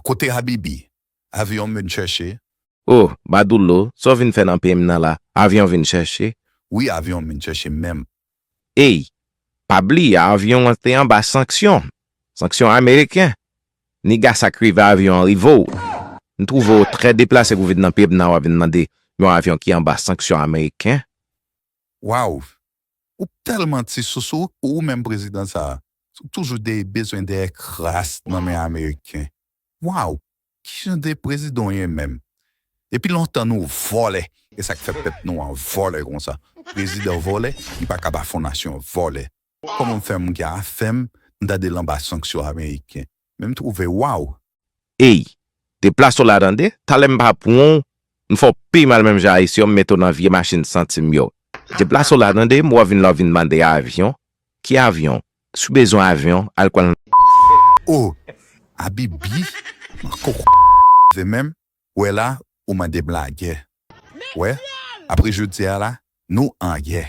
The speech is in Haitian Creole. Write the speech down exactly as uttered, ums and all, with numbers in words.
Kote Habibi? Avyon vin chèche? Oh, Badoulo, sa w vin fè nan peyi m nan la? Avyon vin chèche? Wi, avyon vin chèche menm. Ey, pa bliye avyon an te anba sanksyon. Sanksyon ameriken. Niga sa k rive avyon an rive w. M twouve w trè deplase pou vin nan peyi m nan w ap vin mande yon avyon ki anba sanksyon ameriken. Waw, ou tèlman ti sousou ou menm prezidan sa a. Ou toujou de bezwen dèyè kras nan men ameriken. Waw, ki jan de prezidan w ye menm? Depi lontan nou vòlè, e sa k fè pèp nou an vòlè konsa. Prezidan vòlè, li pa ka ba fondasyon vòlè. Kòman m fè moun ki afè m, m tande l anba sanksyon ameriken. Men m twouve waw. Ey, deplase w la tande, talè m pa pran w, m fè w pi mal menm jan ayisyen yo, m mete w nan vye machin santi m yo. Deplase w la tande, m wè w vin la w vin mande avyon. Ki avyon? Si w bezwen avyon, al kwè nan. Oh, Abibi, man koko ve menm, wè la, ou mande m lagè. Wè, apre jodi a la, nou an gè.